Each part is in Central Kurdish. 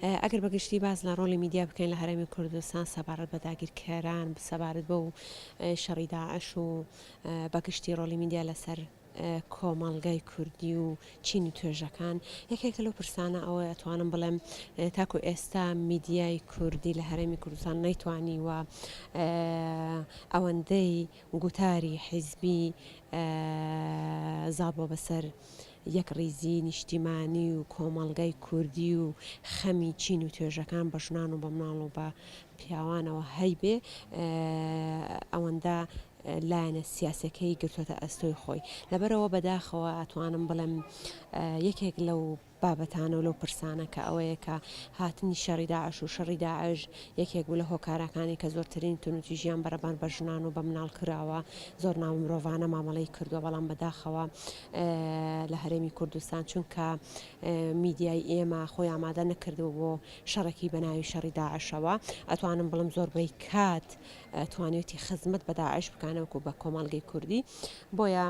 ئەگەر بە گشتی باس لە ڕۆڵی میدیا بکەین لە هەرێمی کوردستان سەبارەت بە داگیرکەران، سەبارەت بەو شەڕی داعش و بە گشتی ڕۆڵی میدیا لەسەر کۆمەڵگای کوردی و چین و توێژەکان، یەکێکە لەو پرسانە ئەوەیە ئەتوانم بڵێم تاکو ئێستا میدیای کوردی لە هەرێمی کوردستان نەیتوانیوە ئەوەندەی گوتاری حیزبی زاڵ بووە بەسەر یەکڕیزی نیشتیمانی و کۆمەڵگای کوردی و خەمی چین و توێژەکان بە ژنان و بە مناڵ و بە پیاوانەوە هەیبێ ئەوەندە لایەنە سیاسەکەی گرتۆتە ئەستۆی خۆی لەبەرەوە بەداخەوە ئەتوانم بڵێم یەکێک لەو بابەتانە و لەو پرسانە کە ئەوەیە کە هاتنی شەڕی داعش و شەڕی داعش یەکێک بوو لە هۆکاراکانی کە زۆرترین توندوتیژیان بەرەبان بە ژنان و بە مناڵ کراوە زۆر نامرۆڤانە مامەڵەی کردووە بەڵام بەداخەوە لە هەرێمی کوردستان چونکە میدیای ئێمە خۆی ئامادە نەکردبوو بۆ شەڕێکی بە ناوی شەڕی داعشەوە ئەتوانم بڵێم زۆربەی کات توانیوتی خزمەت بە داعش بکا نەوەکو بە کۆمەڵگەی کوردی بۆیە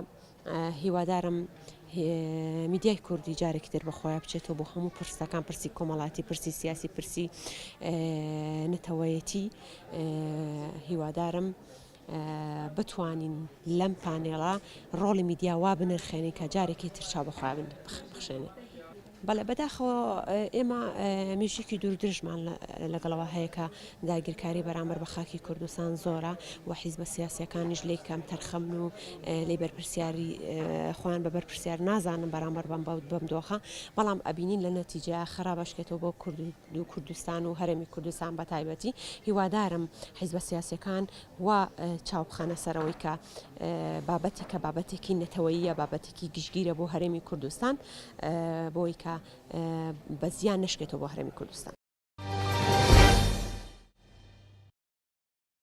هیوادارم میدیای کوردی جارێکی تر بەخۆیا بچێتەوە بۆ هەموو پرسەکان پرسی کۆمەڵاتی پرسی سیاسی پرسی نەتەوەیەتی هیوادارم بتوانین لەم پانێڵە ڕۆڵی میدیا وا بنرخێنین کە جارێکی تر چاو بەخۆیان بخشێنین. بەڵێ بەداخەوە ئێمە مێژوویەکی دوور درێژمان لەگەڵەوە هەیە کە داگیرکاری بەرامبەر بە خاکی کوردستان زۆرە و حیزبە سیاسیەکانیش لێی کەم تەرخەمن و لێی بەرپرسیاری خۆیان بە بەرپرسیار نازانن بەرامبەر بەم بەم دۆخە بەڵام ئەبینین لە نەتیجە خراپ ئەشکێتەوە بۆ کورد و کوردستان و هەرێمی کوردستان بە تایبەتی هیوادارم حیزبە سیاسیەکان وا چاو بخەنە سەرەوەی کە بابەتێکە بابەتێکی نەتەوەییە بابەتێکی گشتگیرە بۆ هەرێمی کوردستان بۆی کە بە زیان نەشکێتەوە بۆ هەرێمی کوردستان.